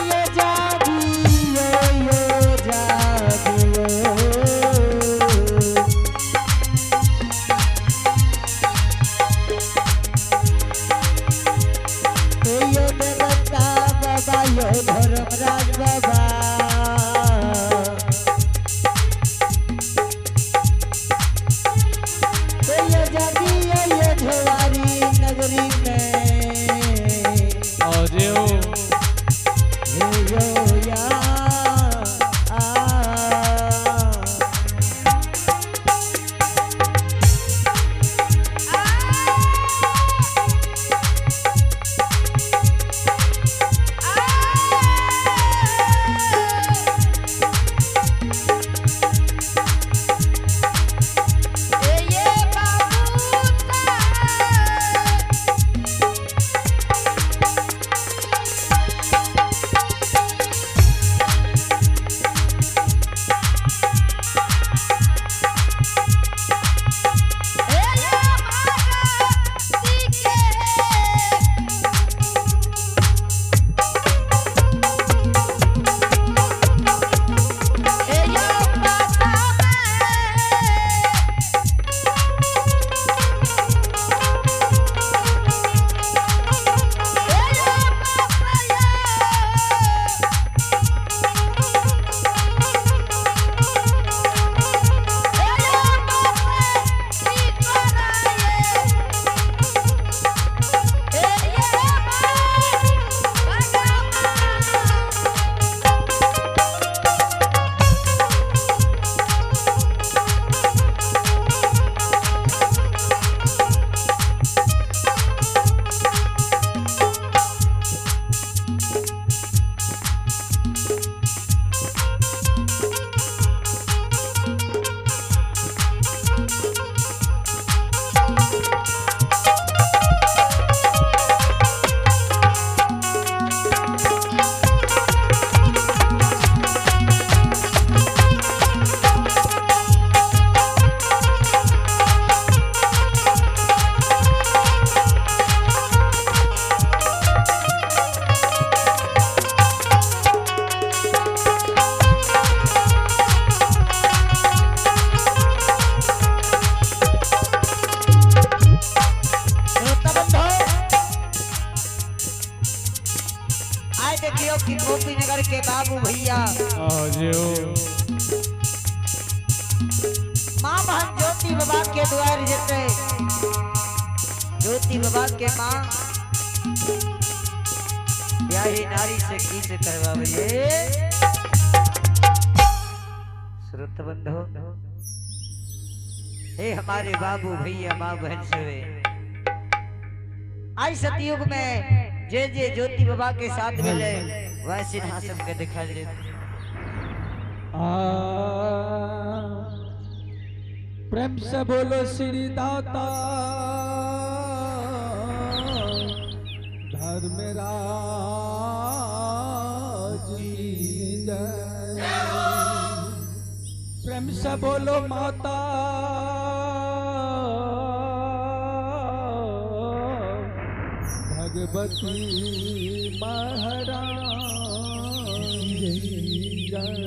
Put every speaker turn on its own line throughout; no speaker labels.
यो जागियो यो जागियो। यो देवता बाबा यो धर्मराज बाबा। यो जागियो यो झवारी नगरी में।
આવજે હો.
हे यो या आ। श्रोता बंधु, आए देखियो कि गोपी नगर के बाबू भैया
આવજે હો.
माँ बहन ज्योति बाबा के द्वार जते ज्योति बाबा के माँ ब्याही नारी से की से करवावे। श्रोत बंधु, हे हमारे बाबू भैया माँ बहन सेवे, आई सतयुग में जे जे ज्योति बाबा के साथ मिले वह सिंहासन के दिखाई देते।
आ, प्रेम से बोलो श्री दाता धर्मराज की जय। प्रेम से बोलो माता भगवती महारानी की जय।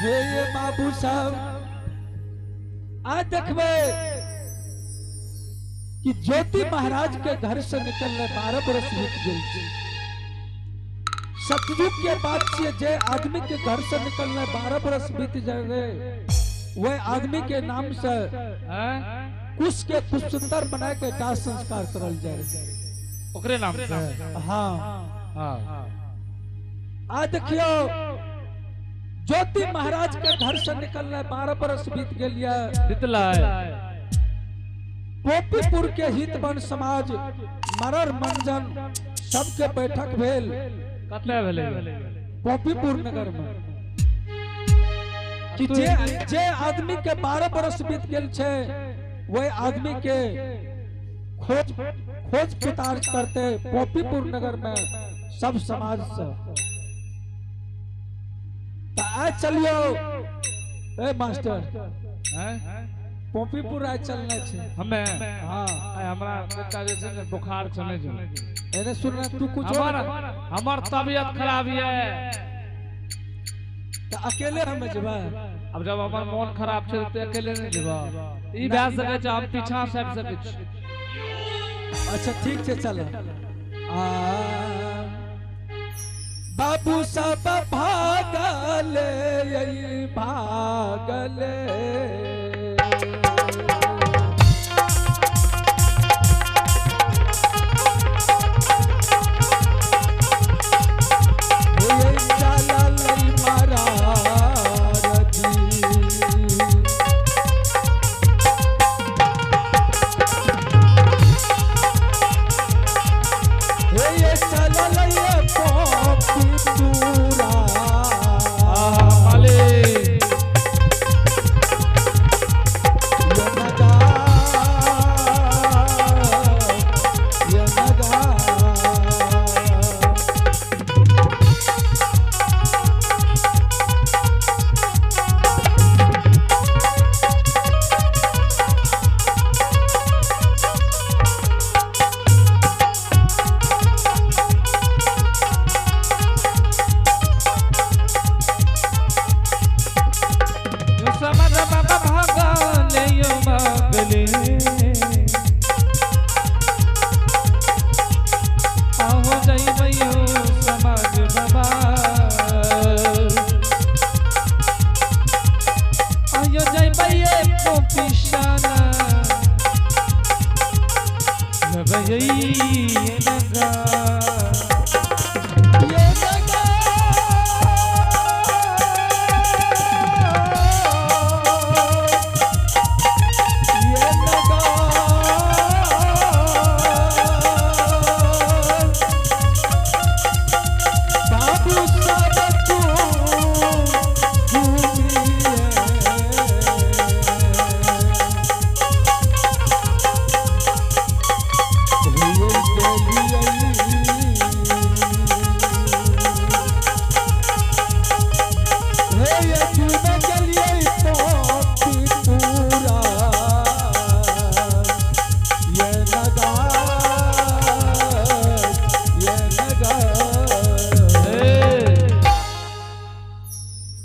हे ये बाबू साहब, आज देखबे कि ज्योति महाराज के घर से निकलने 12 बरस बीत गेल छै। सतयुग के बात छियै, जे आदमी के घर से निकलने 12 बरस बीत जाए रे, वह आदमी के नाम से
हैं?
कुश के कुछ सुंदर बना के दाह संस्कार करल जाए।
ओकरे नाम से।
हाँ।
हाँ।
आज देखियो ज्योति महाराज के घर से निकलने 12 बरस बीत गेल ये।
बितला है।
पोपीपुर के हितवन समाज मरर मंजन सबके बैठक भेल
कतला भेलै?
पोपीपुर नगर में। कि जे जे आदमी के 12 बरस बीत गेल छे वही आदमी के खोज खोज पुतार करते गोपीपुर नगर में सब समाज से। तो आज चलियो ए मास्टर
हैं?
पोपीपुर आज चलना छे।
हमें
हाँ
आइ हमरा बेटा जे छै ने बुखार छै नहि जो।
एने सुनना तू कुछ
हमर हमर तबियत खराब ये।
तो अकेले हम जबा।
अब जब हमर मन खराब छै त अकेले नहीं जेबा। ई भए सकै छै हम पीछा से आबि सकै छी।
अच्छा ठीक छै चल। आ बाबू सब भागल भागल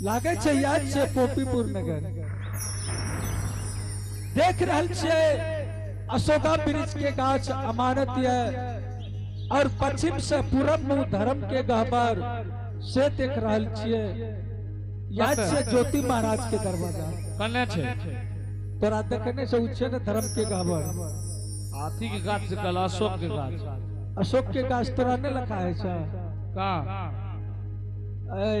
लागे छे याद छे पोपीपुर नगर। देख रहल छे अशोका वृक्ष के गाछ अमानत है और पश्चिम से पूरब मुंह धर्म के गहबर से देख रहल छे। याद छे ज्योति महाराज के दरवाजा
कने छे
तोरा देखने से उछे ने धर्म के गहबर
हाथी के गाछ से कल अशोक के गाछ।
अशोक के गाछ तोरा ने लखा है छे
का
ए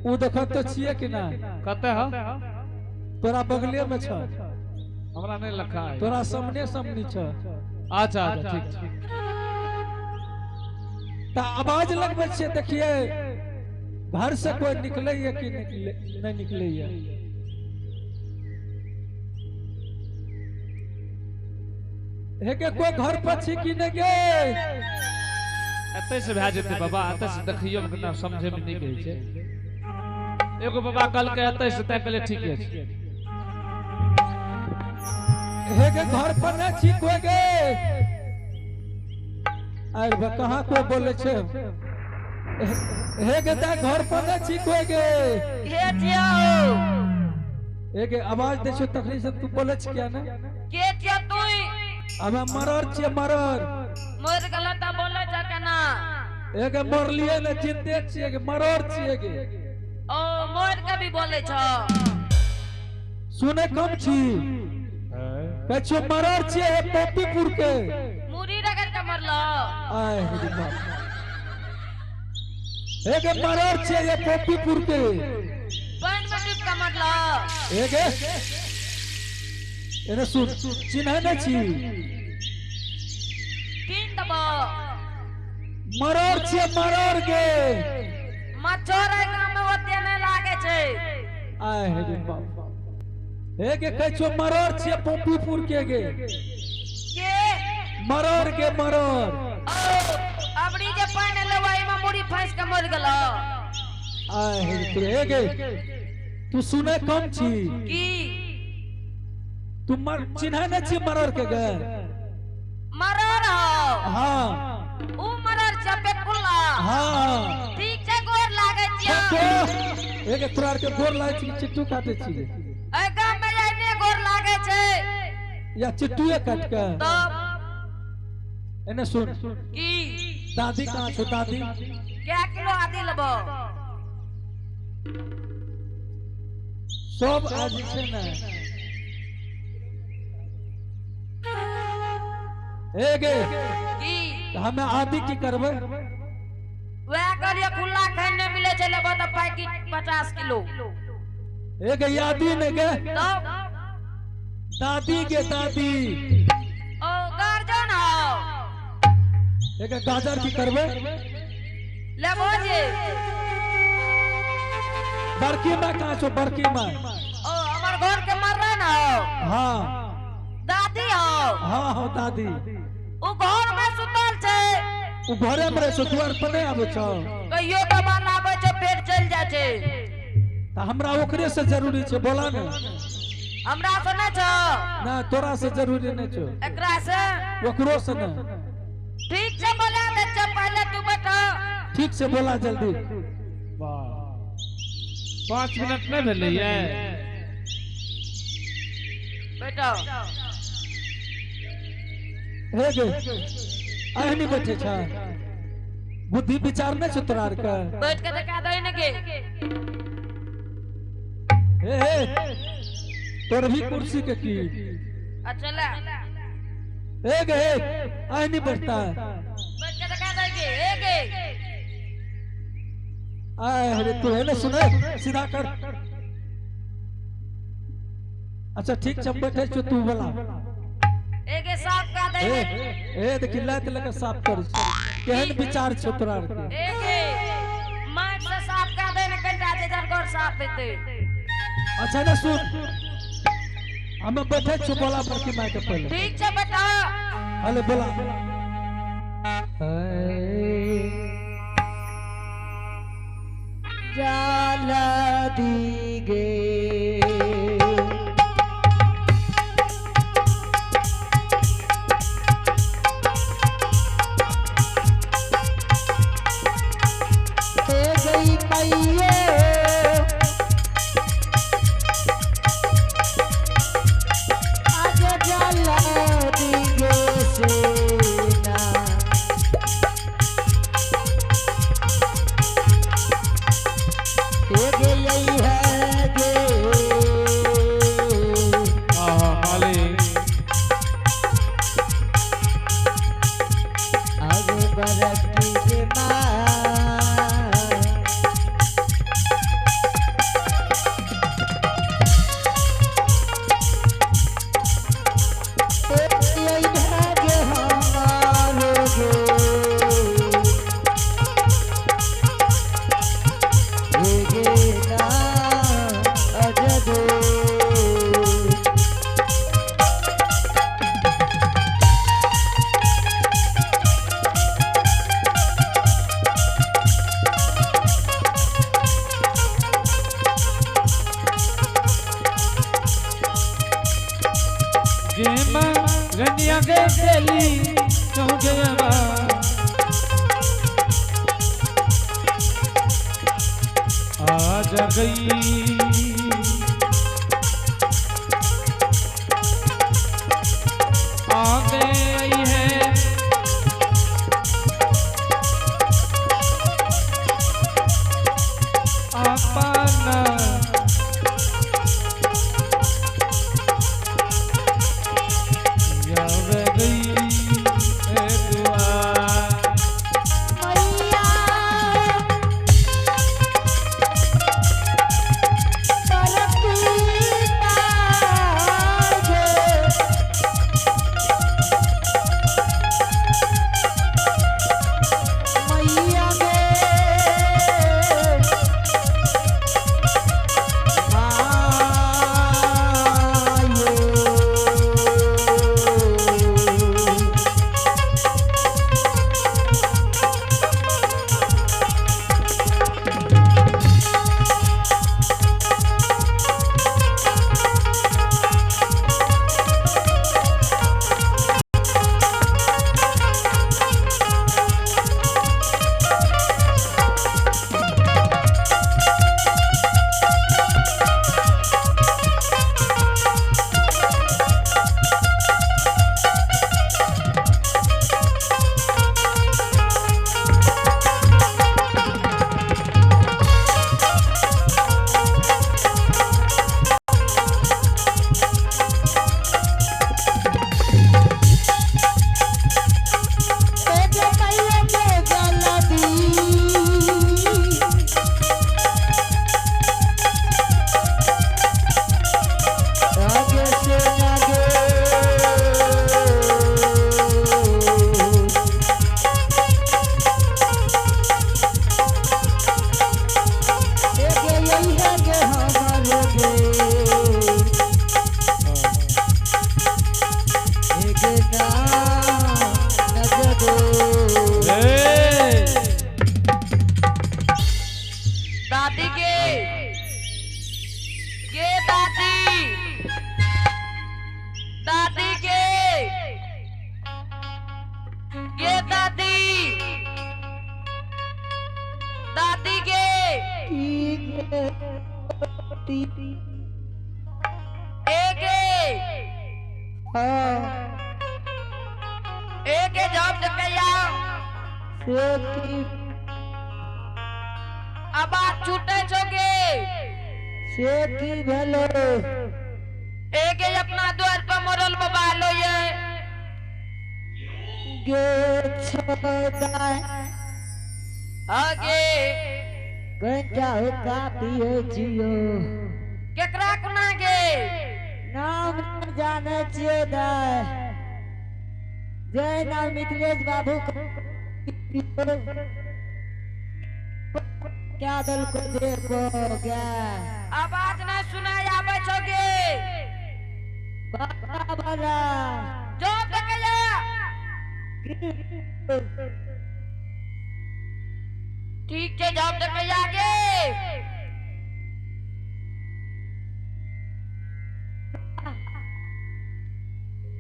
उ देखत तो छिए कि ना
कते ह
तोरा बगले में छ
हमरा नहीं लखा है
तोरा सामने सामने छ।
अच्छा अच्छा ठीक ठीक।
ता आवाज लगबै छे देखिए घर से कोई निकले है कि निकले नहीं निकले है। हे के कोई घर पर छी कि नहीं गे
एतै से भए जेतै बाबा एतै से देखियो में केना समझे में नहीं कहै छै। एगो बाबा कल के एतै से तै कहले ठीक है।
हे के घर पर नहीं छी कोई गे अरे बा कहां कोई बोले छे हे के ता घर पर नहीं छी कोई गे
के छियो
हे के आवाज दे छो तखनी से तू बोले छ क्या ना
के छियो तू
अब मरर छे मरर
मोर गलत बोले छ केना
हे के मरलिए ने जिंदे छिए के मरर छिए के
ओ मोर के भी बोले छ
सुने कम छी कछु मरर छिए हे पोपीपुर के
मुरी रगड़ के मरलो
आए हे बाप हे के मरर छिए हे पोपीपुर के
पान में डूब के मरलो
हे के एने सुन चिन्ह नै छी
तीन दबो
मरर छिए मरर के
मच्छर एकरा में ओते नहीं लागे छै
आए आय हे रे बाप। हे गे कहै छौ मरड़ छियै पोपीपुर के गे।
के?
मरड़ के मरड़।
ओ अबरी जे पानि एलै ओहिमे मुड़ी फंसि के मरि गेलौ।
आय हे रे तू, हे गे तू सुनै कम छी।
की?
तू मर चिन्है नहि छी मरड़ के गे?
मरड़ हौ?
हाँ।
ऊ मरड़ छै बेकुल्ला?
हाँ।
ठीक छै, गोर लागै छियौ।
हे गे तोरा आर के गोर लागै छी कि चिट्टू काटै छी?
एहि गाम मे एहने गोर लागै छै।
या चिट्टूए काटि के?
तब।
एने सुन।
की?
दादी कहाँ छौ दादी?
कै किलो आदि लेबो?
सब आज जे छै ने। हे गे
की?
हमे आदि की करबै?
वएह कहलियै खुल्ला खान नहि मिलै छै, लेबो तऽ पैकेट 50 किलो।
हे गे यादी नहि गे।
तब?
दादी के दादी।
ओ गार्जियन हौ।
हे गे गाजर की करबै?
लेबो जे।
बड़की माय कहाँ छौ बड़की माय?
ओ हमर घर के मरन हौ।
हाँ।
दादी हौ।
हाँ हाँ दादी।
उ घर में सुतल छै।
उ घरे में रहै छौ, दुआर पर नहि आबै छौ?
कहियो कभार आबै छै फेर चलि जाइ छै।
तऽ हमरा ओकरे से जरूरी छै, बोला ने।
हमरा से नहि छौ?
ना तोरा से जरूरी नहि छौ।
एकरा से?
ओकरो से नहि।
ठीक छै बोला दै छियौ, पहिले तू बैठ।
ठीक से बोला जल्दी।
वाह 5 मिनट नहि भेलैये।
बैठ।
हे गे अहिनी बैठे छ, बुद्धि विचार नहि छौ तोरा आर के?
बैठ के देखा दही ने गे।
हे हे तोर भी कुर्सी के की?
अच्छा ले।
हे गे हे अहिनी बैठता।
बैठ के देखा दही गे। हे गे
आय रे तू है ना सुने सीधा कर। अच्छा ठीक छै बैठे छौ तू बोला।
ए गे साफ कर दही
ए
ने।
ए देखी लात लके साफ कर, केहन विचार छौ तोरा आर के?
ए गे माइक से साफ कर दही ने, कनिटा जे घर साफ हेतै।
अच्छा ना सुन, हम बैठे छौ बोला बड़की माय के पहले।
ठीक छै बेटा।
अरे बोला।
जाला दी गे गई मैये आज जाला दी गे सेना। ए गई है गे।
आहा मालिक।
अब बरकी के माँ
गे मां रनिया गे देली क्यों गया आ जा गई। आ गई है अपना यावे गई ए दुआ।
मैया
दादी, दादी के, गे दादी, दादी के, ए गे, ए गे जॉब देखैया। आवाज छूटे छो गे।
से की भेलो?
ए गे अपना द्वार पर मरल बाबा लो ये।
गे छोदा।
आगे।
घंटा हुक्का पिए छियो।
केकरा कोना गे?
नाम जाने छियो दाय। जय नाम मिथिलेश बाबू क्या दल को देखो क्या?
आवाज नहीं सुनाई आवे छो गे।
बाबा वाला।
जो देखैया। ठीक छै, जॉब देखैया गे।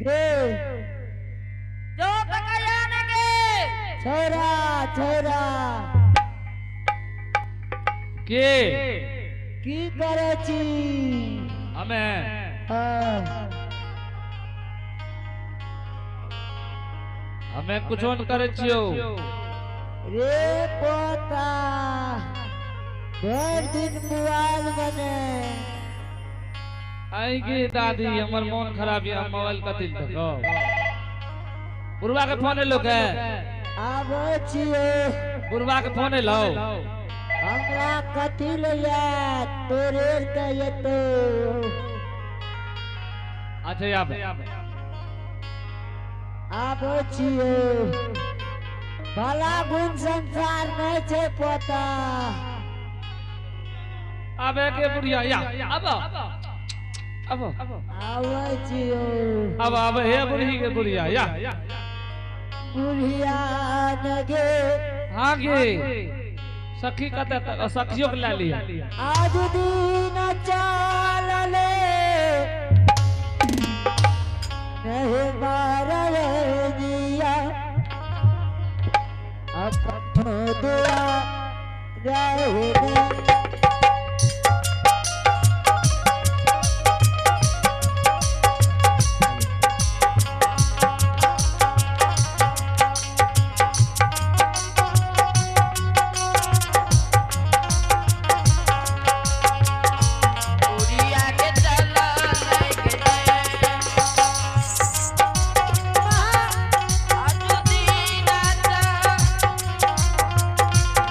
गे।
जो देखैया ने गे।
छोरा छोरा।
के?
की करे छी?
हमें
हाँ।
हमें कुछो न करे छियो।
रे पोता, भर दिन मोबाइल बने।
आई गे दादी, हमर मन खराब या मोबाइल कथी देखो। बुढ़वा के फोन एलो के?
आबै छियो।
बुढ़वा के फोन एलो?
हमरा कथी लैया तोरे के एतो।
अच्छा आबे।
आबै छियो। भला गुण संसार नहीं छे पोता।
आबे के बुढ़िया या आब आब।
आबै छियो।
आब आब हे बुढ़ी के बुढ़िया या।
बुढ़िया न गे।
हाँ गे सखी कते सखियो के ला लिया।
आज दिन चलले नहीं मारनिया अपन दुआ रहने।
बुढ़िया के चला नहीं गे। आज दिन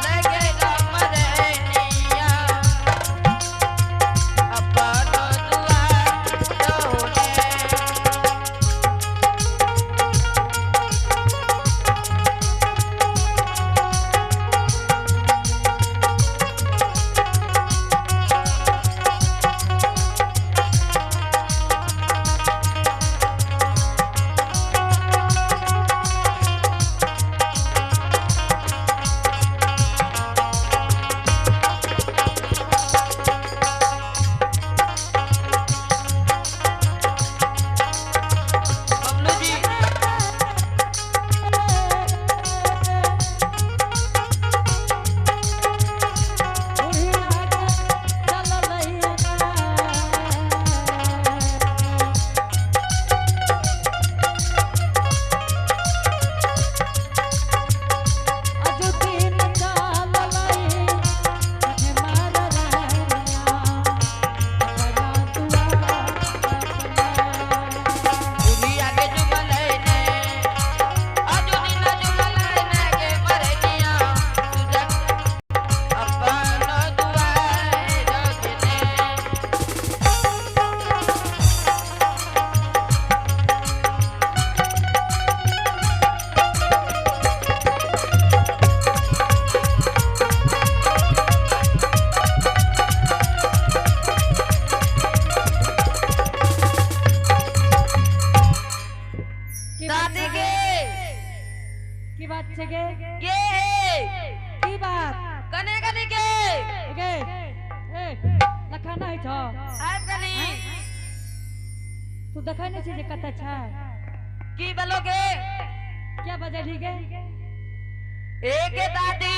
लगे मरनिया अपन दुआर दौड़े। बबलू जी। बुढ़िया के जुमलै ने आजो दिन जुमलै ने गे मरनिया सुजग अपन दुआर रखने। दादी के।
की बात छै गे?
गे।
की बात?
कने कने के।
गे ए लखा नहीं छ।
आबि गेली।
तू देखै नहीं छी जे कतऽ छै।
की भेलो गे?
क्या बजली गे?
ए गे दादी।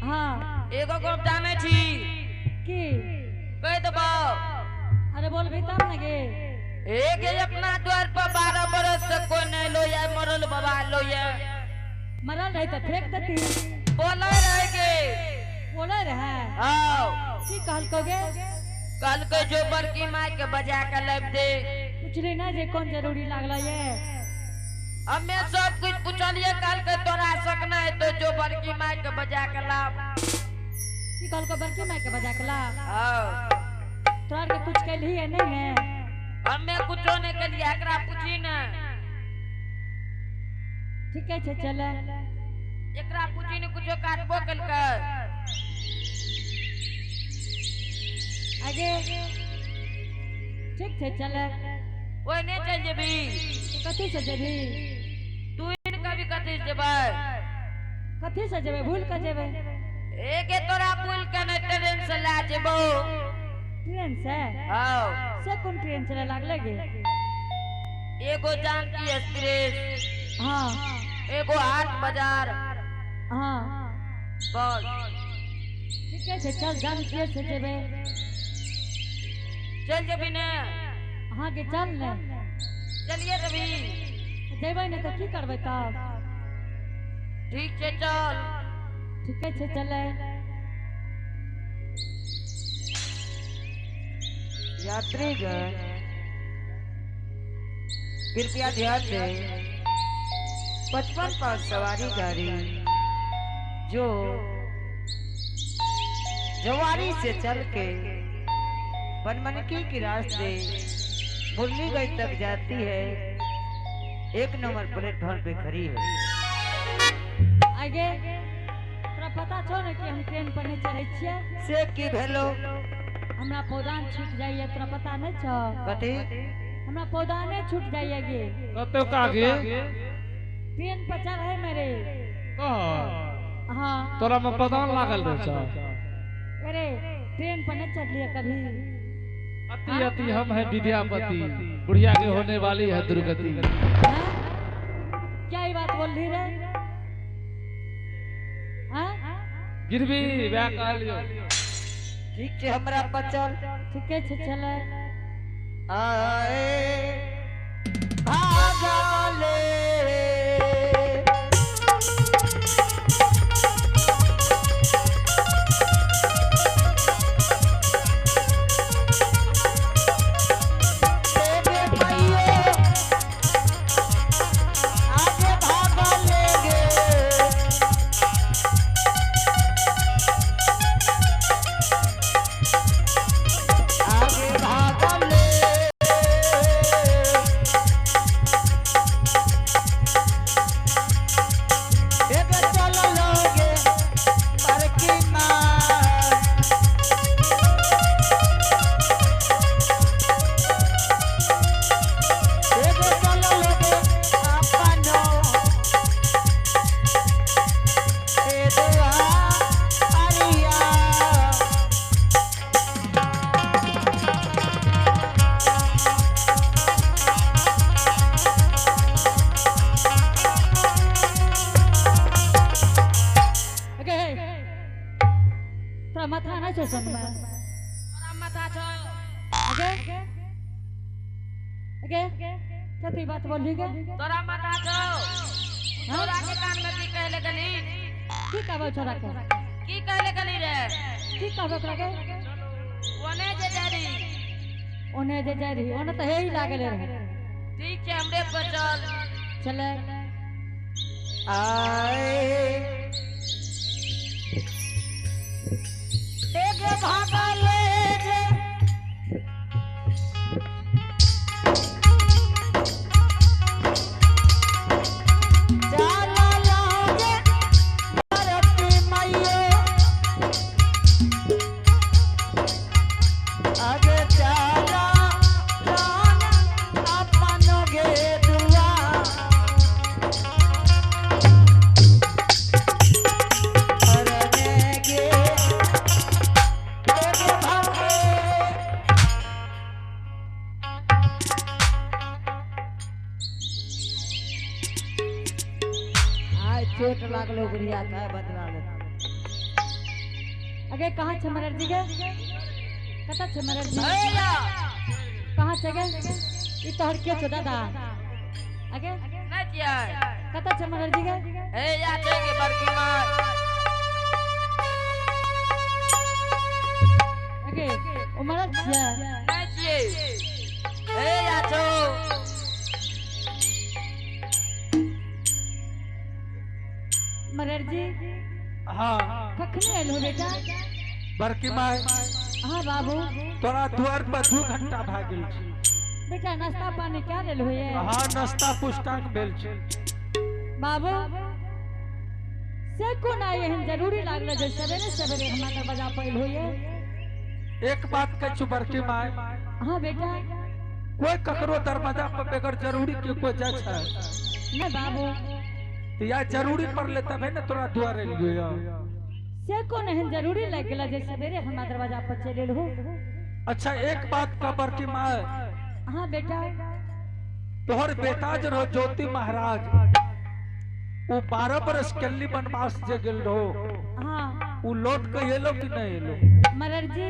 हाँ।
एगो गप जानै छी।
की?
कहि देबौ।
अरे बोलबी तब न गे।
ए गे अपना द्वार पर 12 बरस से कोई नहीं लो या मरल बाबा लो या।
मरल रही तऽ फेंक देती।
बोले रहे गे।
बोले रहे?
हाँ।
की कहलको गे?
कल के जो बड़की माय के बजा के लाबि दे।
पुछली ना जे कोन जरूरी लागल ये?
हमें सब कुछ पूछलिए कल के तोरा सकना है तो जो बड़की माय के बजा के लाब।
की कहलको बड़की माय के बजा के ला?
हाँ।
तोरा के कुछ कैलही है नहीं ने?
हमें कुछो नहीं कलिए, एकरा पूछी ना।
ठीक है छे चले।
एकरा पूछी ने कुछो काटबो कलकै।
आगे ठीक छे चले।
ओए नहीं चल जेबी।
तो कथी से जेबी?
तू इनका भी कथी से जेबै?
कथी से जेबै? भूल के जेबै।
एके तोरा भूल के नहीं ट्रेन से ला जेबो।
ट्रेन से?
हाँ।
से कोन ट्रेन चले लागले गे?
एगो जानकी एक्सप्रेस।
हाँ।
एगो हाट बाजार।
हाँ।
बस।
ठीक है चल जानकी से जेबै।
चल जेबी ने?
हाँ के चल ने।
चलिए तभी।
जेबै ने तो की करबै तब?
ठीक है चल।
ठीक है चले।
यात्रीगण कृपया ध्यान दें। 55 पास सवारी गाड़ी जो जवारी से चल के बनमनखी के रास्ते मुरलीगंज तक जाती है, 1 नंबर प्लेटफॉर्म पे खड़ी है।
आगे तोरा पता छौ ने कि हम ट्रेन पर नहीं चढ़ै छियै?
से की भेलो?
हमरा पौदान छूट जाइए, तोरा पता नहीं छौ?
कथी?
हमरा पौदाने छूट जाइए गे।
कतौ का गे?
ट्रेन पर चढ़े मेरे।
कह।
हाँ।
तोरा में पौदान लागल रहै छौ?
अरे ट्रेन पर नहीं चढ़लिए कभी।
अति अति हम है विद्यापति, बुढ़िया के होने वाली है दुर्गति।
हाँ? क्या ये बात बोल रही रे? हाँ?
गिरबी वएह कहलियो।
ठीक है हमरा बचल।
ठीक है चले।
आए भागले
माथा नहीं छौ संग में?
तोरा माथा छौ।
आगे आगे कथी बात बोलली गे?
तोरा माथा छौ। छोरा के कान में की कहले गली?
की कहबै छोरा के?
की कहले गली रे?
की कहबै ओकरा के?
ओने जे जाय रही।
ओने जे जाय रही, ओने तऽ हे ही लागल रहे।
ठीक छै हमरे पर चल।
चले।
आए एक भागले रे चला लागे बरती माइयो आगे चला लान अपन गे दुआ अरने गे एक चोट लागलो बुढ़िया का बदला ले।
अगे कहाँ छे मरर जी गे? कतऽ छे मरर जी?
हे या
कहाँ छे गे? ई तोहर के छौ दादा? अगे
नहीं छियै।
कतऽ छे मरर जी गे?
हे या छै के बड़की माय।
अगे ओ मरर छियै?
नहीं छियै। हे या छौ।
मरर जी
हाँ
कखने एलहो बेटा?
बड़की माय।
हाँ बाबू।
तोरा द्वार पर 2 घंटा भए गेल छै।
बेटा नाश्ता पानी क्या लेल होइए?
हाँ नाश्ता पुष्टांग भेल छै।
बाबू से कोना एहन जरूरी लागल जे सवेरे सवेरे हमरा दरवाजा पर एल होइए?
एक बात कहै छु बड़की माय।
हाँ बेटा।
कोई ककरो दरवाजा पर बगैर जरूरी के कोई जाइ छै?
नहीं बाबू।
तो या जरूरी पड़ले तबे ने तोरा द्वार एलियो।
से कोन एहन जरूरी लागि गेल जे सवेरे हमरा दरवाजा पर चलि एलहो?
अच्छा एक बात का बड़की माय।
हाँ बेटा।
तोहर बेटा जो रहो ज्योति महाराज वो 12 बरस कल्ली वनवास जे गेल रहो।
हाँ।
वो लौट के एलो कि नहीं एलो?
मरर जी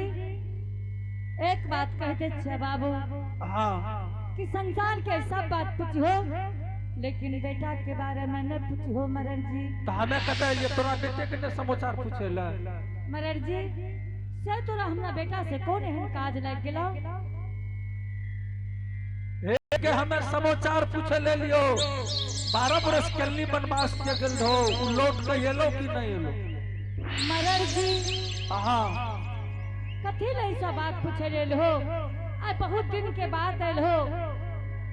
एक बात कहते छे बाबू।
हाँ।
कि संसार के सब बात पूछो लेकिन बेटा के बारे में न पूछो मरर जी।
तो हमें कहते हैं तोरा बेटे के ने समाचार पूछे ला।
मरर जी से तोरा हमरा बेटा से कौन एहन काज लग गेलो?
हे के हमें समाचार पूछे ले लियो। 12 बरस कल्ली वनवास के गेल रहो वो लौट के एलो कि नहीं एलो?
मरर जी
हाँ।
कथी ले सब बात पूछे ले हो? आ बहुत दिन के बाद आयल हो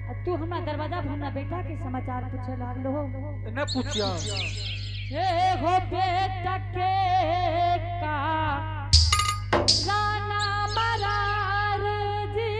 आ तू हमरा दरवाजा पर हमरा बेटा के समाचार पूछे लागल हो?
ने पूछिया।
हे हो बेटा के का राना मरार जी।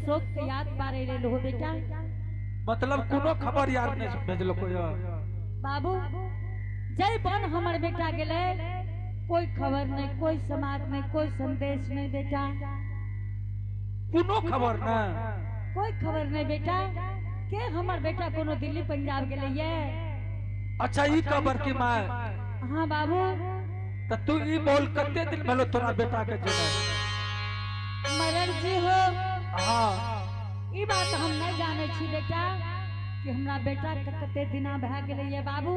शोक के याद पारे ले हो बेटा।
मतलब कोनो खबर यार नहीं भेजलो कोई?
बाबू जय बन हमर बेटा गेले कोई खबर नहीं, कोई समाज नहीं, कोई संदेश नहीं बेटा।
कोनो खबर नहीं?
कोई खबर नहीं बेटा। के हमर बेटा कोनो दिल्ली पंजाब गेले ये?
अच्छा ई खबर की माय।
हाँ बाबू।
त तू ई बोल कते दिन भेलो तोरा बेटा के जेना?
मरर जी हो।
हाँ।
ई बात हम नहीं जाने छी बेटा कि हमरा बेटा के कते दिना भए गेलै ये बाबू।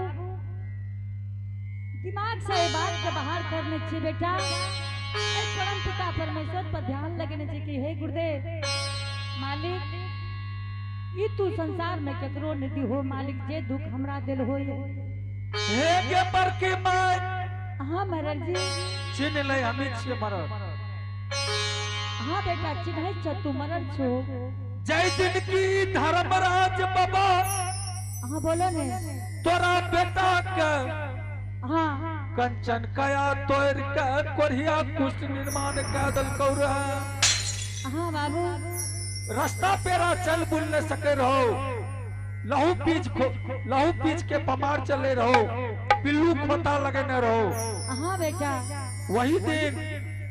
दिमाग से ई बात के बाहर करने छी बेटा। परम पिता परमेश्वर पर ध्यान लगने छी कि हे गुरुदेव मालिक ई तू संसार में केकरो नहीं दी हो मालिक जे दुख हमरा दिल हो।
हे के बड़की माय।
हाँ मरर जी।
चिन्ह ले हमें छियै मरर।
हाँ बेटा चिन्है छ तू मरर छो।
जय दिन की धर्मराज बाबा
हाँ बोलो ने।
तोरा बेटा के
हाँ
कंचन कया तोड़ के कोरिया कुष्ठ निर्माण कह दलकौ रहे।
हाँ बाबू।
रास्ता पेरा चल बुल न सके रहो, लहू पीच के पमार चले रहो, पिल्लू खोता लगने रहो।
हाँ बेटा।
वही दिन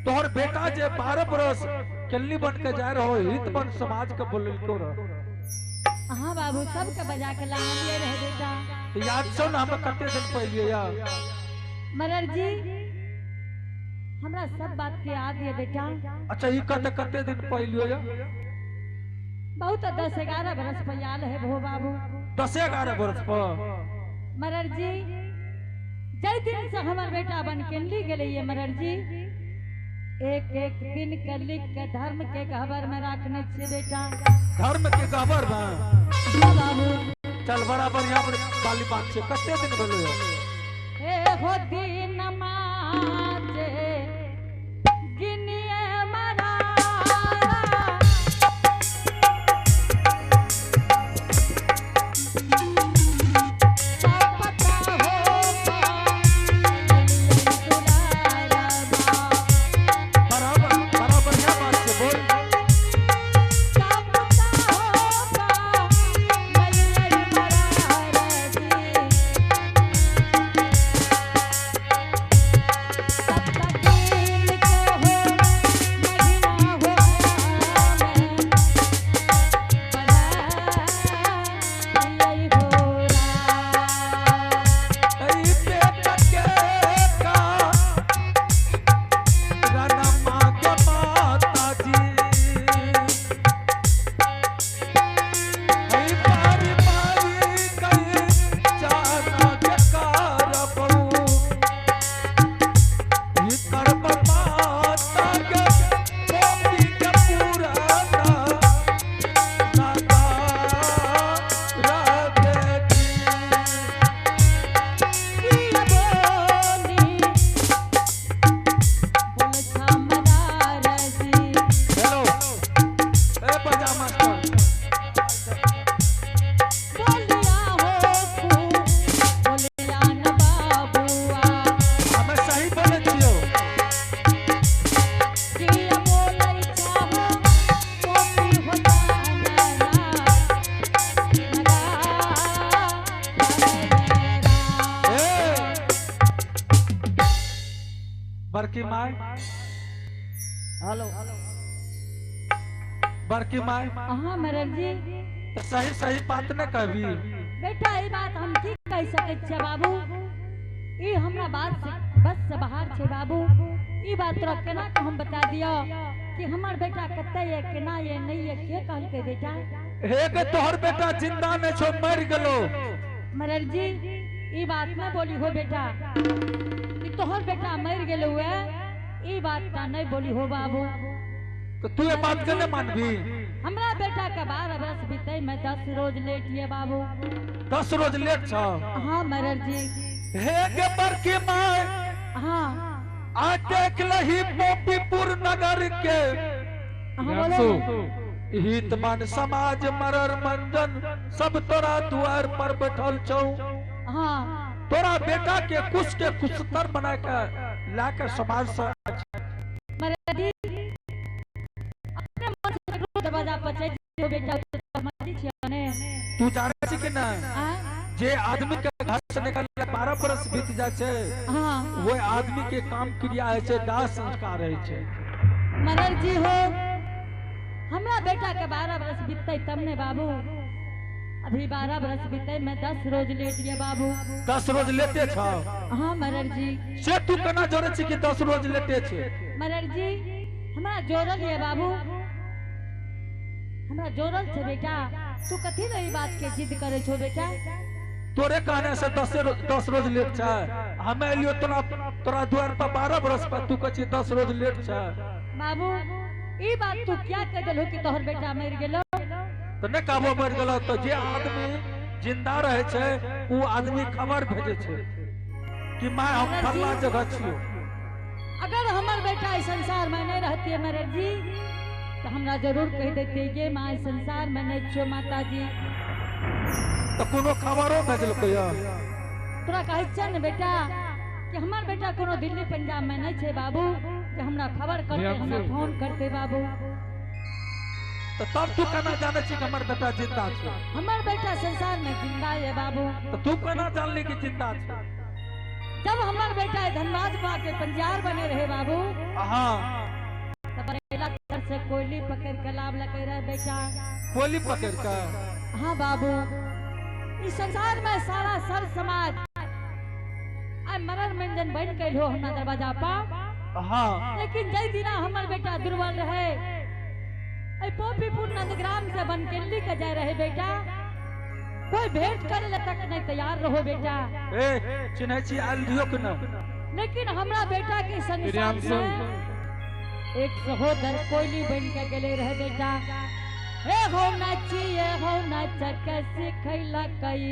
तोहर बेटा जे 12 बरस केलनी बन के जाए रहो, हित बन समाज के बोललको रहो।
हाँ बाबू, सबके बजा के लानिए रहे बेटा।
याद छौ ना हम कते दिन पहले या
मरर जी, हमरा सब बात के याद है बेटा।
अच्छा ई कते कते दिन पहले या?
बहुत 10-11 बरस पयाल है भो बाबू।
10-11 बरस पर?
मरर जी, जय दिन से हमार बेटा बन के ली गेले ये मरर जी, एक एक दिन के लिख के धर्म के गहबर में रखने छे बेटा।
धर्म के गहबर में?
हाँ बाबू।
चल बड़ा बढ़िया वाली बात छे। कते दिन भेलो या?
ए हो दिन माचे गिनिए मरा।
बड़की my.
Hello
बड़की my.
हाँ मरर जी।
तो सही सही बात न कहबी
बेटा। ई बात हम की कह सकै छियै बाबू, ई हमरा बात से बस से बाहर छै बाबू। ई बात तोरा केना के हम बता दियो कि हमर बेटा कतऽ ये, केना ये, नहीं ये, के कहलकै बेटा?
हे के तोहर बेटा जिंदा नहीं छो, मर गेलो।
मरर जी, ई बात न बोली हो बेटा कि तोहर बेटा मर गेलो है, ई बात ता नहीं बोली हो बाबू।
तो तू ये बात के नहीं मानबी?
हमरा बेटा के 12 बरस बीते में 10 रोज लेट ये बाबू।
10 रोज लेट छो?
हाँ मरर जी।
हे के बड़की my.
हाँ।
आ देख लही मोपीपुर नगर के।
हाँ बोलो।
हित मन समाज मरर मंजन सब तोरा द्वार पर बैठल छौ।
हाँ।
तोरा बेटा के कुछ के कुशतर बना के ला के समाज से।
मरर जी, अपने मन से ककरो दरवाजा पर चलि जइयौ बेटा, मर्जी छियै ने।
तू जाने छी कि नहीं जे आदमी के घर से निकल 12 बरस बीत जाए छे,
हाँ
वो आदमी के काम क्रिया है छे, दाह संस्कार है छे।
मरर जी हो, हमरा बेटा के 12 बरस बीतते तब ने बाबू। अभी 12 बरस बीते में 10 रोज लेट ये बाबू।
10 रोज लेटे छो?
हाँ मरर जी।
से तू केना जोड़े छी कि 10 रोज लेटे छे?
मरर जी, हमरा जोड़ल ये बाबू, हमरा जोड़ल छे बेटा। तू कथी ले ई बात के जिद करे छो बेटा?
तोरे कहने से 10 रोज लेट छे। हमें लियो तोरा तोरा द्वार पर 12 बरस पर तू कहै छी 10 रोज लेट छे।
बाबू, ई बात तू क्या कह देलहो कि तोहर बेटा मर गेलो?
तो नहीं कहबो मर गेलो। तो जे आदमी जिंदा रहे छे वो आदमी खबर भेजे छे कि मां हम फल्ला जगह छियो।
अगर हमर बेटा इस संसार में नहीं रहती है मरर जी, तो हमरा जरूर कह देती ये माँ इस संसार में नहीं छियो माता जी।
तो कोनो खबरो भेजलकै या?
तोरा कहै छियै ने बेटा कि हमर बेटा कोनो दिल्ली पंजाब में नहीं छै बाबू कि हमरा खबर करते, हमरा फोन करते बाबू।
तो तब तू केना जानै छी कि हमर बेटा जिंदा छै?
हमर बेटा संसार में जिंदा है बाबू।
तो तू केना जानली कि जिंदा छै?
जब हमर बेटा धनबाद बा के पंजार बने रहे बाबू,
हाँ,
तब बरेला घर से कोयली पकड़ के लाभ लगे रहे बेटा।
कोयली पकड़ के?
हाँ बाबू, इस संसार में सारा सर समाज आई मरल मंजन बन गए हो हमरा दरवाजा पा।
हाँ,
लेकिन जय दिना हमर बेटा दुर्बल रहे, आई पोपीपुर नंदग्राम से बनकेली के जाए रहे बेटा, कोई भेंट करे ले तक नहीं तैयार रहो बेटा।
ए चिन्है छी आयल दियो के न?
लेकिन हमरा बेटा के संसार में एक सहोदर कोयली बन के गेले रहे बेटा। हे हो नाची, हे हो नाच के सिखैला कई।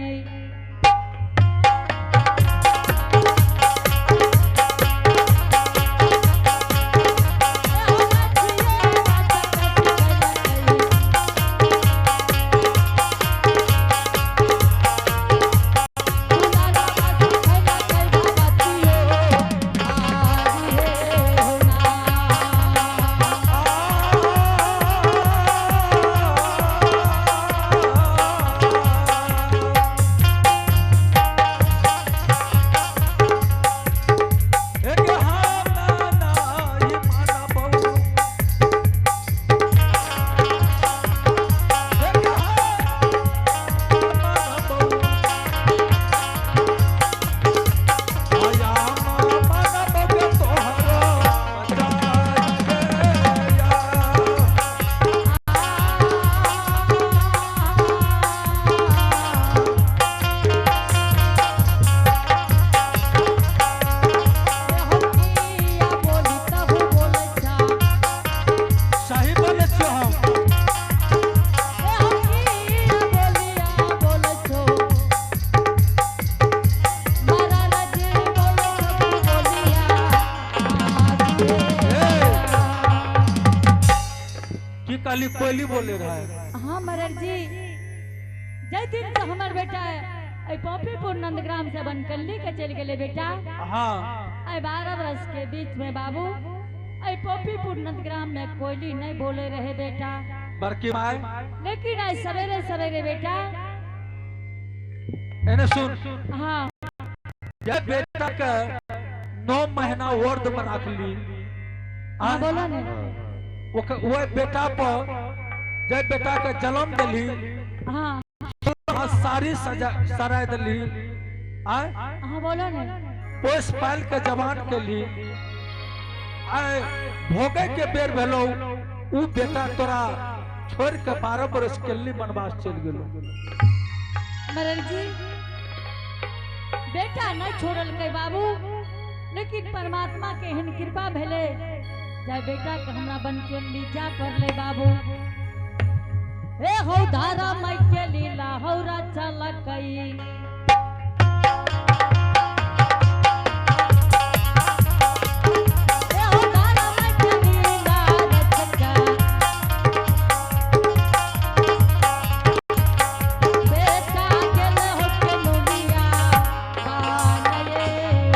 कोयली बोले रहा है।
हाँ मरर जी, जय दिन से हमार बेटा है पॉपीपुर नंदग्राम से बनकल्ली के चल गए बेटा।
हाँ,
12 बरस के बीच में बाबू पॉपीपुर नंदग्राम में कोयली नहीं बोले रहे बेटा।
बड़की माई,
लेकिन आज सवेरे सवेरे बेटा
एने सुन।
हाँ,
ये बेटा के 9 महीना वर्द में रख ली।
हाँ बोलो ने।
वो बेटा पर जब बेटा के जन्म दिली,
हाँ,
सारी सजा सराय दिली, आय,
हाँ बोलो ने,
पोस पाल के जवान के ली, आय भोगे के बेर भेलो, उ बेटा तोरा छोड़ के 12 बरस के लिए वनवास चल गेलो।
मरल जी बेटा नहीं छोड़ल के बाबू, लेकिन परमात्मा के एहन कृपा भेले जाय बेटा के हमरा बन के लीजा पड़ले बाबू। हे हो धारा माई के लीला हौरा चलकई। हे हो धारा माई के लीला रचका। बेटा गेल हो के नुनिया बानये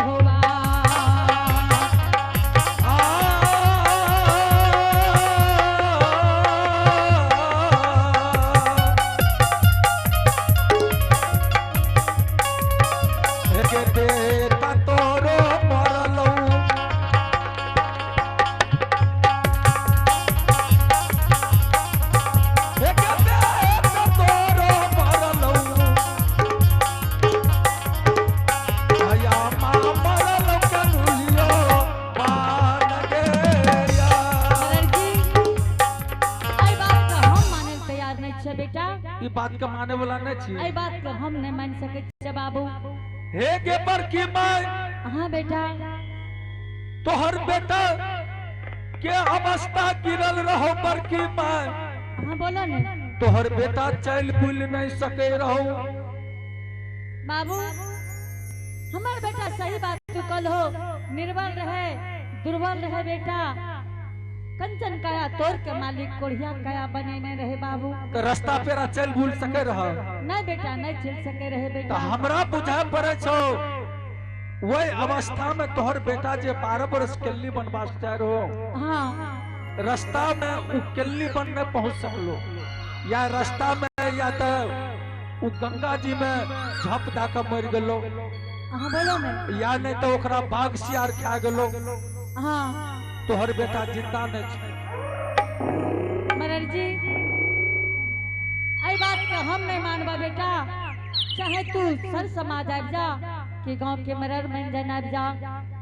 होवा।
बात के माने वाला नहीं छी।
एहि बात के हम नहीं मान सकै छियै बाबू।
हे गे बड़की माई।
हाँ बेटा।
तोहर बेटा के अवस्था गिरल रहो बड़की माई।
हाँ बोलो ने।
तोहर बेटा चल बुल नहीं सके रहो।
बाबू हमार बेटा सही बात तू कल हो, निर्बल रहे दुर्बल रहे बेटा, कंचन कंचन काया तोड़ के मालिक कोढ़िया काया बनेने रहे बाबू।
तो रास्ता पेरा चल भूल सके रह?
नहीं बेटा, नहीं चल सके रहे
तो
बेटा।
हमरा बुझाय पड़े छौ वही अवस्था में तोहर बेटा जे 12 बरस केल्ली बनवास जाय रहो,
हाँ।
रास्ता में उ केल्ली बन नहीं पहुंच सकलो, या रास्ता में या तो उ गंगा जी में झप दा के मर गेलो।
हाँ, बोलो ने।
या नहीं तो ओकरा बाघ सियार खा गेलो।
हाँ।
तोहर बेटा जिंदा नहीं छै।
मरर जी, एहि बात के हम नहीं मानबा बेटा, चाहे तू सर समाज आबि जा कि गांव के मरर मंजन आबि जा।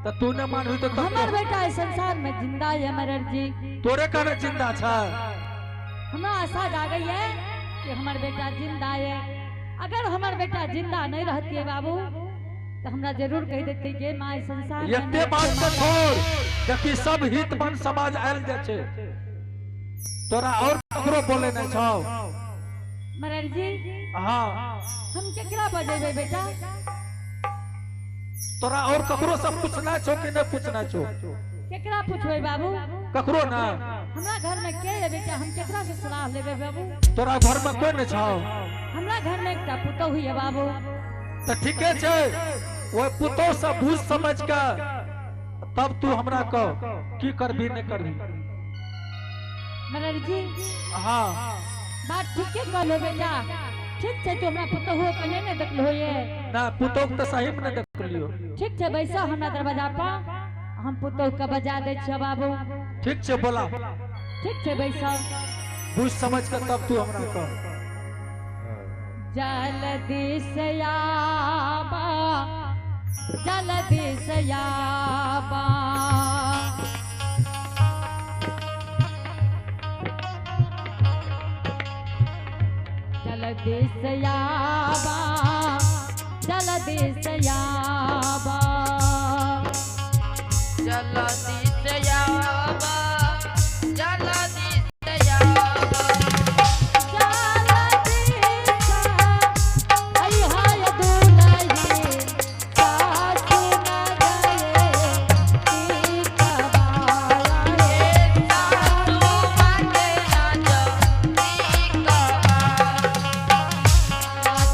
तो तू नहीं मानबी तो तब
हमर बेटा इस संसार में जिंदा है मरर जी।
तोरे कहने जिंदा छै?
हमरा आशा जागई है कि हमर बेटा जिंदा है। अगर हमर बेटा जिंदा नहीं रहती है बाबू तो हमरा जरूर कह देते कि माँ इस संसार में
एते
नहीं
बात के छोड़, देखी सब हित मन समाज आयल जाइ छै, तोरा और ककरो बोले नहीं छौ।
मरर जी।
हाँ।
हम केकरा बजेबै बेटा?
तोरा और ककरो से पूछना छौ कि नहीं पूछना छौ?
केकरा पूछबै बाबू?
ककरो ना?
हमरा घर में के है बेटा, हम केकरा से सलाह लेबै बाबू?
तोरा घर में कोई नहीं छौ?
हमरा घर में एकटा पुतोहु है बाबू।
तो ठीके छै, ओहि पुतोह से बुझ समझ के तब तू हमरा कह की करबी नहीं करबी।
मरर जी।
हाँ।
बात ठीके कहलो बेटा, ठीक छै, तू हमरा पुतोहु के नहीं ने देखलो ये?
ना, पुतोह तो सही में नहीं देखलियो।
ठीक छै, बैसो हमरा दरवाजा पर, हम पुतोहु के बजा दै छियो बाबू।
ठीक छै, बोला।
ठीक छै, बैसो।
बुझ समझ के तब तू हमरा कह।
जल्दी से आबा, जल्दी से आबा, जल्दी से आबा, जल्दी से आबा।
जल्दी से आबा, जल्दी से आबा।
जल्दी से अइहाय दुलही, सासु न गए की कबाए।
सासु माते नाच टीकवा।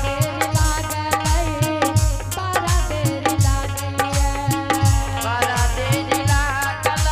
देर लागलै, बड़ा देर लागलै।
बड़ा देर लागल,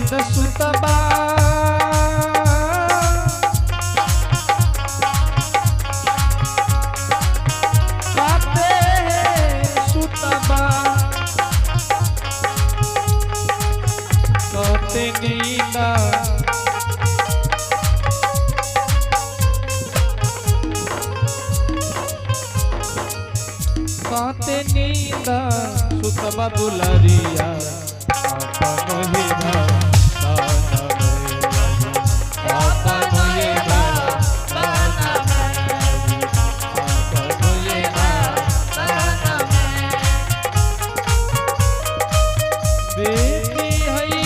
नींद सुतबा काते सुतबा काते नींद काते नींद सुतबा दुलरिया अपन ही भान में अपन ही भान में अपन ही भान में बेटी हई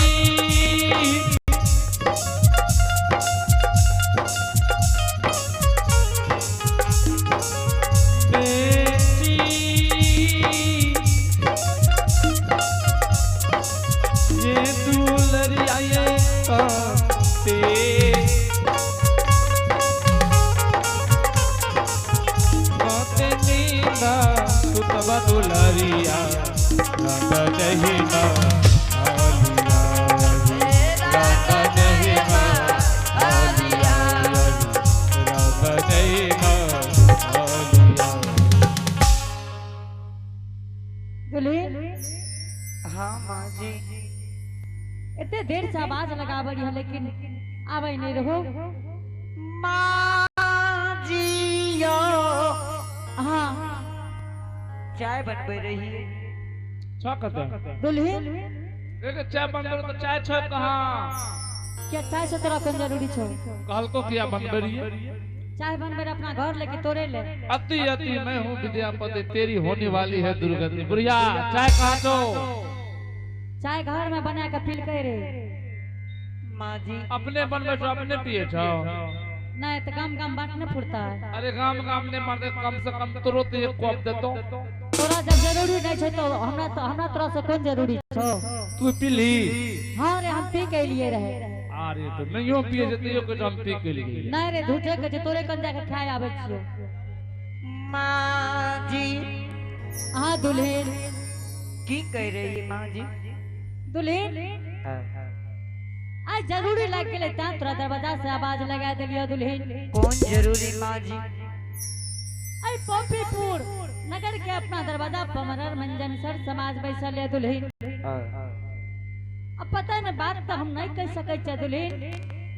बेटी ये दुलरिया ये काते काते नींदा सुतबा दुलरिया रंग नहीं ना आलिया रंग नहीं ना आलिया रंग नहीं ना आलिया
दुल्हीन
हाँ माँ जी
एते देर से आवाज लगाबै रही लेकिन आबै नहीं रहो।
माँ जी यो
हाँ
चाय बनबे रही है।
छो कते
दुल्हीन
एक चाय बनबे तो चाय छो कहाँ
क्या चाय से तोरा कोन जरूरी छौ?
कहलको किया बनबे रहिए
चाय बनबे रहे अपना घर लेके तोरे ले।
अति अति मैं हूँ विद्यापति तेरी होने वाली है दुर्गति। बुढ़िया चाय कहाँ छो?
चाय घर में बना के पीलकै रे।
माँ जी
अपने बनबे छो अपने पिए छो?
नहीं तो गाम गाम बांट नहीं फुरता है।
अरे गाम गाम ने मारते कम से कम तुरंत एक कप देतो।
तोरा जब जरूरी नहीं छो तो हमरा तो हमरा तोरा से कोन जरूरी छो?
तू पीली?
हाँ रे हम पी के लिए रहे।
अरे तो नहियो पिए जते यो के हम पी के लिए।
नहीं रे झूठे के छै तोरे कन जाके खाए आबै छियो।
माँ जी
हाँ दुल्हीन
की कह रही है माँ जी?
दुल्हीन
हाँ।
आज जरूरी लाग गेलै तैं तोरा दरवाजा से आवाज लगा देलियो दुल्हीन।
कौन जरूरी माँ जी?
आई पॉपीपुर नगर के अपना दरवाजा पर मरर मंजन सर समाज बैसल है दुल्हीन। अब पता न बात तो हम नहीं कह सकै छियै दुल्हीन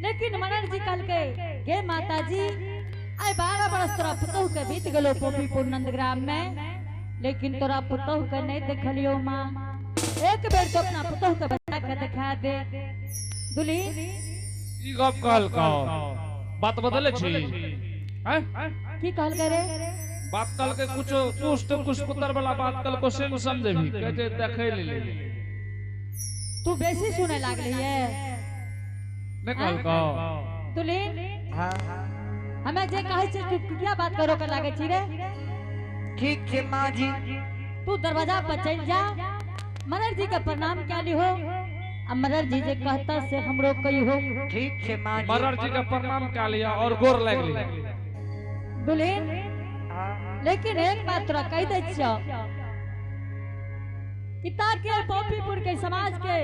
लेकिन मरर जी कहलकै गे माता जी आई 12 बरस तोरा पुतहु के बीत गेलो पॉपीपुर नंदग्राम में लेकिन तोरा पुतहु के नहीं देखलियो माँ एक बेर तो अपना पुतहु के बचा के दिखा दे दुल्हीन।
ई गप कहलको बात बदले छी हैं?
की कहलकै रे?
बात कहलकै कुछ कुछ तो कुछ पुत्र वाला बात कहलको से न समझेबी कहै छै देखै ले।
तू बेसी सुने लागली है
नहीं कहलको
दुल्हीन।
हाँ
हमें जे कहै छै तू किया बात करो के लागे छी रे?
ठीक है माँ जी।
तू दरवाजा पर चल जा मदर जी के प्रणाम क्या ली हो आ मदर जी जे कहता से हमरो कही हो।
ठीक है माँ जी।
मरर जी के प्रणाम कर लिया और गोर लग लिया
दुल्हीन।
हाँ
लेकिन एक बात तोरा कह दै छियौ कि ताकि पॉपीपुर के समाज के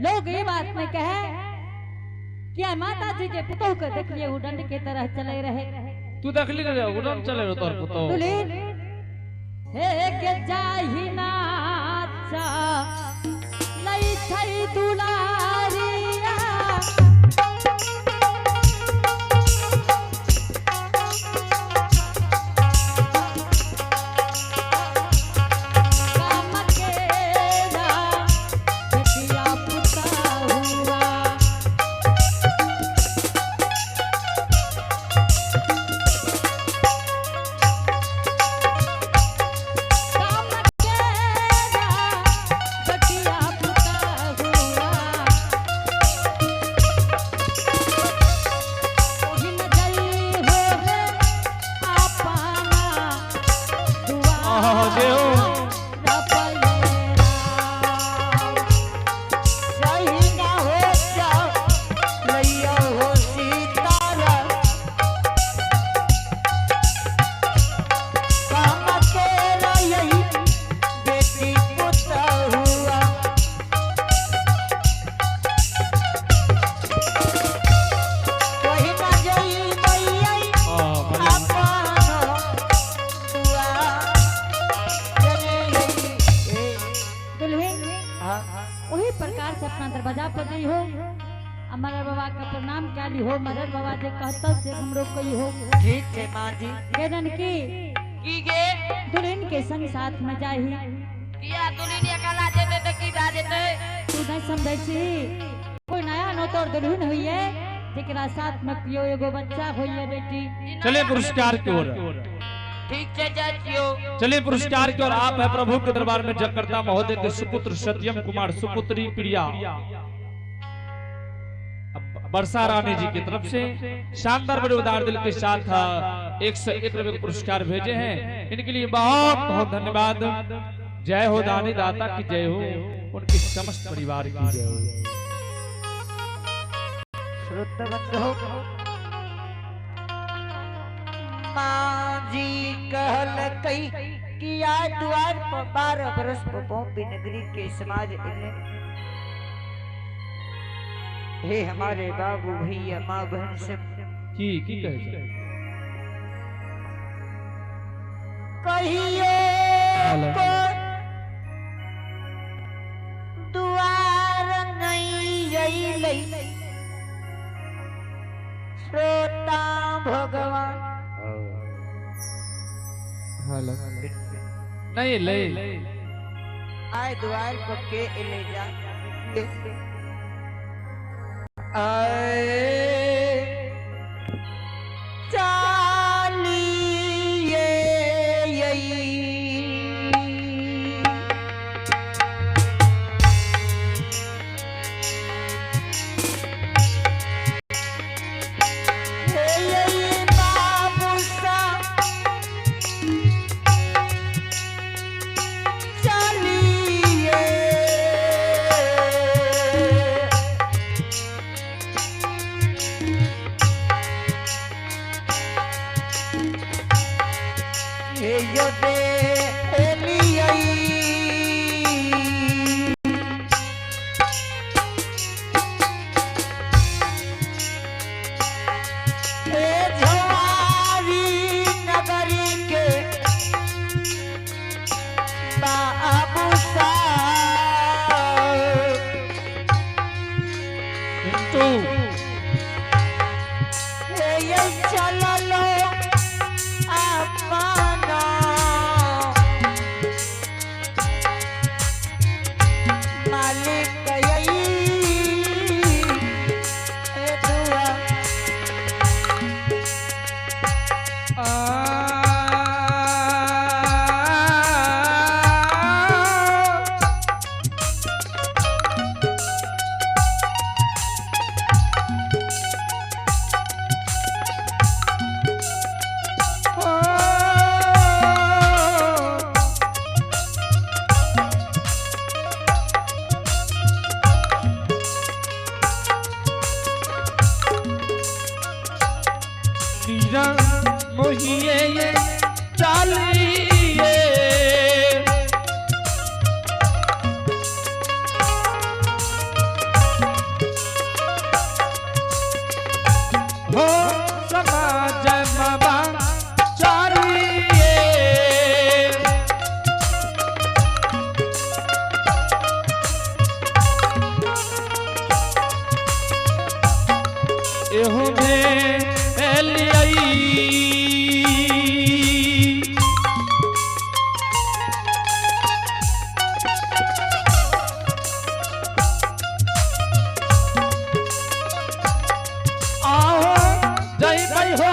लोग ये बात नहीं कहे कि आइ माता जी के पुतोह के देखलिए उ दंड के तरह चले रहे।
तू देखली रे उड़न चले रे तोर पुतोह।
दुल्हीन हे के जाहि नाचा लई छै दुलारिया काम केरा बेटिया पुतहुआ। काम केरा बेटिया पुतहुआ। प्रकार से अपना दरवाजा पर जाइ हो आ मरर बाबा के प्रणाम कैली हो। मरर बाबा जे कहता से हमरो कही हो।
ठीक है माँ जी।
केदन की
की गे?
दुल्हन के संग साथ में जाही।
किया दुल्हन अकेला जेतै तऽ की भए जेतै?
तू नहीं समझै छी, कोई नया नौतर दुल्हन होइए जेकरा साथ में केओ एगो बच्चा होइए बेटी।
चले पुरस्कार की ओर।
ठीक छै, जाइ छियौ।
चलिए पुरस्कार की ओर। आप है प्रभु के दरबार में जगकर्ता महोदय के सुपुत्र सत्यम कुमार, सुपुत्री प्रिया वर्षा रानी जी की तरफ से शानदार बड़े उदार दिल के साथ 101 रुपए के पुरस्कार भेजे हैं। इनके लिए बहुत बहुत धन्यवाद। जय हो दानी दाता की जय हो, उनकी समस्त परिवार की जय हो।
श्रोता बंधु, माँ जी कहलकै कि आज द्वार पर 12 बरस पर बॉम्बे नगरी के समाज इले। हे हमारे बाबू भैया माँ बहन सब
की की कहे छै?
कहियो को दुआर नहीं अइलै श्रोता भगवान।
नहीं ले
आए द्वार पर के ले जा आए चालिए यही बाबू सा चलिए हे यो दे एलियई हे झवारी नगरी के बाबू साहब
पिंटू
हे ये चललो अपना मालिक यही ए दुआ
मोहिए ये चालिए हो समाज बाबा चारिए एहो भेलियई। आहो जइबै हो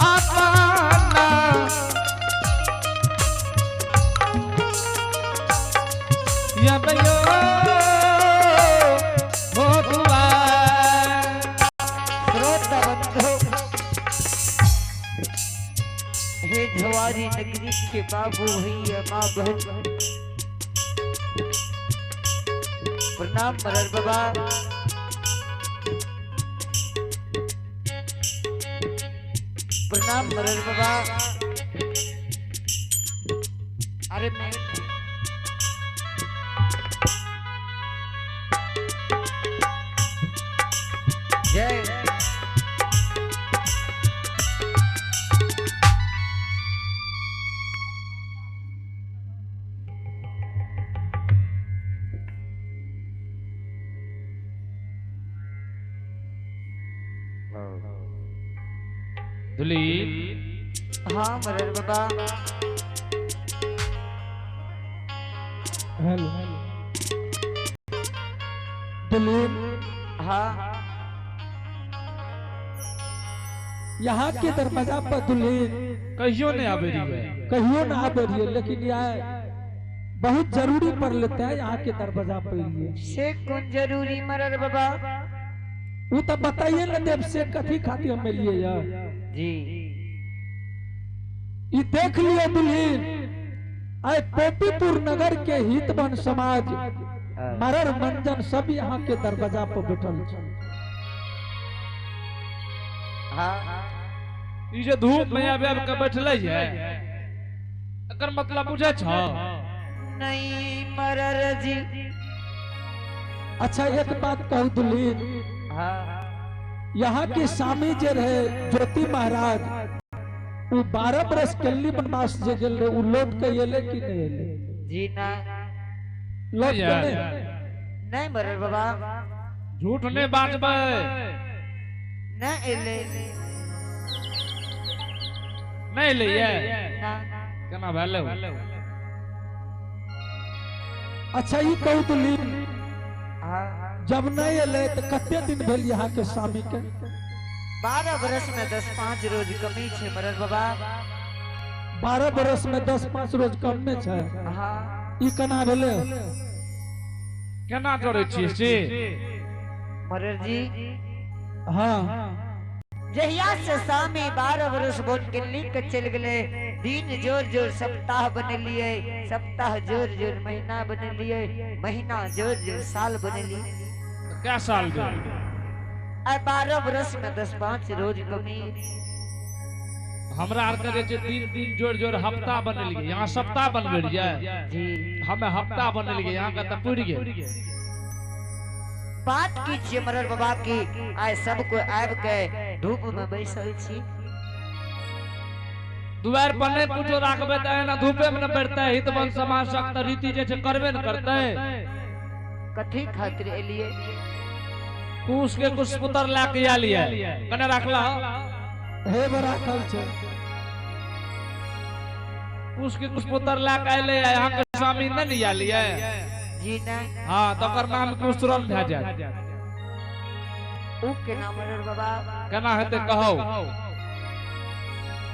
अपना यबयो हो दुआर।
श्रोता बंधु, हे झवारी नगरी के बाबू भैया माँ बहन, प्रणाम मरर बाबा। प्रणाम मरर बाबा। अरे मैं जय
दुली।
हाँ मरर बाबा।
हेलो दुल्हीन।
हाँ।
यहाँ के दरवाजा पर दुल्हीन
कहियो नहीं आबे रही है,
कहियो ना आबे रही है, लेकिन यह बहुत जरूरी पड़ लेते हैं यहाँ के दरवाजा पर लिए।
से कौन जरूरी मरर बाबा?
वो तो बताइए ना देव से कथी खाती हमें लिए यार
जी।
ये देख लियो दुल्हीन, आए पोपीपुर नगर के हितवन समाज मरर मंजन सब यहाँ के दरवाजा पर बैठल छे।
हाँ।
ई जे धूप में आबे आबे के बैठले है, एकर मतलब बुझे छ?
नहीं मरर जी।
अच्छा एक बात कहू दुल्हीन।
हाँ।
यहाँ के स्वामी जे रहे ज्योति महाराज, वो 12 बरस कल्ली वनवास जे गेल रहे, वो लौट के एले कि नहीं एले?
जी ना।
लौट के नहीं?
नहीं मरर बाबा।
झूठ नहीं बाजबै।
नहीं एले।
नहीं एले ये?
ना।
केना भेलै?
अच्छा ये कहू दुल्हीन,
हाँ।
जब नहीं एले तो कते दिन भेल यहाँ के स्वामी के?
12 बरस में 10-5 रोज कमी छे मरर बाबा।
12 बरस में 10-5 रोज कम में छे?
हाँ।
ई केना भेलै?
केना डरै छियै से?
मरर जी।
हाँ।
जहिया से स्वामी 12 बरस बोन के लिख चल गए, दिन जोर जोर सप्ताह बनेलिए, सप्ताह जोर जोर महीना बनेलिए, महीना जोर जोर साल बनेलिए।
क्या साल भेल?
आ 12 बरस में 10-5 रोज कमी।
हमरा आर के जे छै 3 दिन जोर जोर हफ्ता बनेलिए, यहाँ सप्ताह बनबे रहियै
जी।
हमें हफ्ता बनेलिए, यहाँ के तऽ पुरि गेल।
बात की छियै मरर बाबा की, आइ सब कोई आबि के धूप में बैसल छी।
दुआर पर नहीं कुछो राखबै तऽ एना धूपे में न बैठतै, हितवन समाज सख्त रीति जे छै करबे न करतै।
कथी खातिर एलियै?
कुश के कुश पुत्र लए के आयल ये, कने राखला?
हे राखल छै।
कुश के कुश पुत्र लए के अयलै, यहाँ के स्वामी नहि ने आयल ये।
जी नहीं।
हाँ, तो ओकर नाम कुशरन भए जायत।
उ केना मरर बाबा?
केना हेतै कहू?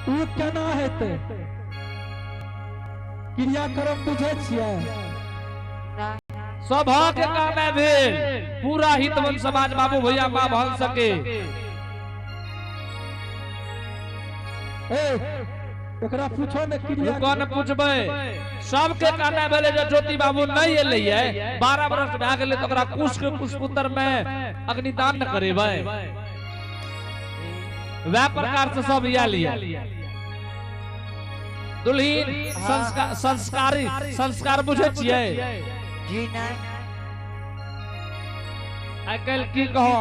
उ केना हेतै? क्रियाक्रम बुझै छियै?
ना।
सभा के कहना भेल पूरा हितवन समाज बाबू भैया माँ बहन सके।
ए एकरा पूछो ने क्रिया।
रुको ने पूछबै, सबके कहना भेलै जे ज्योति बाबू नहीं एलै ये, 12 बरस भए गेलै तऽ ओकरा कुश के कुशपुत्र में अग्निदान न करेबै। वएह प्रकार से सब आयल ये। दुल्हीन संस्कार संस्कारी संस्कार बुझै छियै?
जी नहीं।
आइ काल्हि की कहो,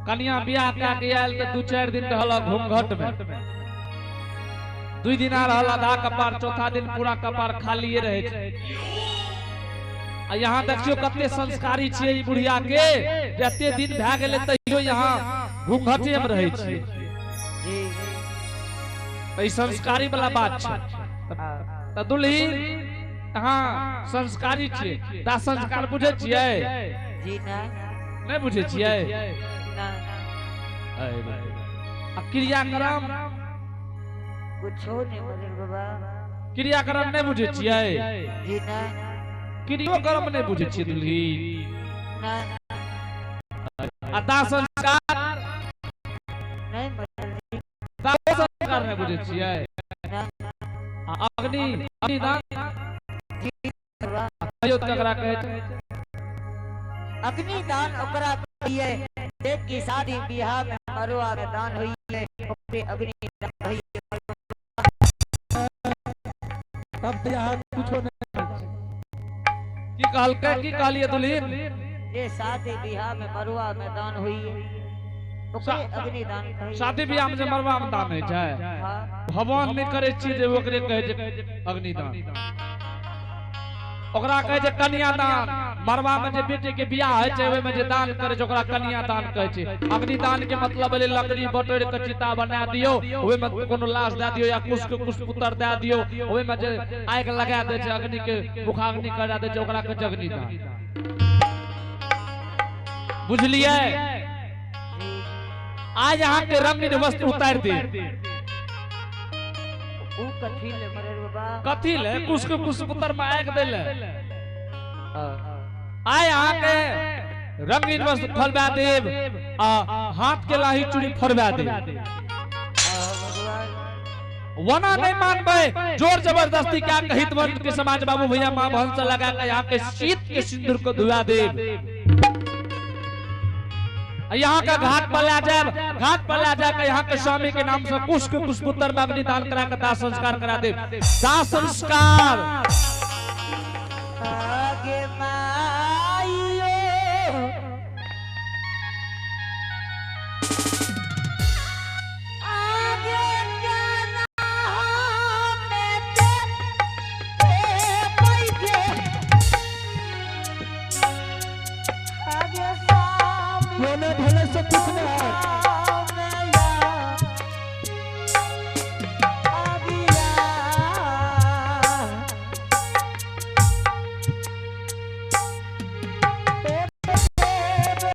कनिया बियाह कए के आयल तऽ 2-4 दिन रहल घूंघट में, 2 दिना रहल आधा कपार, चौथा दिन पूरा कपार खालिए रहे छै। आ यहाँ देखियो कते संस्कारी छियै ई बुढ़िया के, जते दिन भए गेलै तैयो यहाँ घूंघटे में रहै छियै।
जी।
तऽ ई संस्कारी वाला बात छै। तऽ दुल्हीन अहाँ संस्कारी छियै, दा संस्कार बुझै छियै?
जी नहीं।
नहि बुझै छियै?
ना।
आ क्रियाक्रम?
कुछो नहीं मरर बाबा।
क्रियाक्रम नहि बुझै छियै?
जी नहीं।
क्रियोक्रम नहि बुझै छियै दुल्हीन?
ना।
आ दाह संस्कार?
नहीं मरर जी।
दाह संस्कार नहि बुझै छियै?
ना।
आ अग्नि अग्निदान?
जी बाबा।
कहियो ककरा कहै छै?
अग्निदान ओकरा कहिए जे कि शादी बियाह में मरुआ के दान होइए, ओकरे अग्निदान कहिए।
तब तऽ यहाँ कुछो नहीं।
की कहलकै? की कहलियै दुल्हीन?
जे शादी बियाह में मरुआ में दान होइए, ओकरे अग्निदान कहिए।
शादी बियाह में जे मरुआ में दान होइ छै?
हाँ।
भगवान नहि करै छियै जे ओकरे कहै छै अग्निदान। ओकरा कहै छै कन्यादान। मरवा में जे बेटी के बियाह होइ छै ओहिमे जे दान करै छै ओकरा कन्यादान कहै छै। अग्निदान के मतलब भेलै लकड़ी बटोरि के चिता बना दियौ, ओहिमे कोनो लाश दए दियौ या कुश के कुश पुतर दए दियौ, ओहिमे जे आगि लगा दै छै, अग्नि के मुखाग्नि करा दै छै, ओकरा कहै छै अग्निदान। बुझलियै? आज अहाँ के रंगीन वस्त्र उतारि दे।
ऊ कथी ले मरर बाबा?
कथी ले? कुश के कुश पुतर में आगि देले। आय अहाँ के रंगीन वस्त्र खोलबा देब आ हाथ के लाही चूड़ी फोड़बा देब।
भगवान
वना नहीं मानबे, जोर जबरदस्ती क्या कहित वर्ण के समाज बाबू भैया माँ बहन से लगा के यहाँ के शीत के सिंदूर को धुआ देब। यहाँ का घाट पर ला जाए, घाट पर ला जाकर यहाँ के स्वामी के नाम से कुश के कुशपुत्र में अग्नि दान करा के दाह संस्कार करा दे। दाह संस्कार।
आगे माइयो आगे जाना हमें ते पैजे आगे स्वामी
सोने भले से कुछ नहीं है।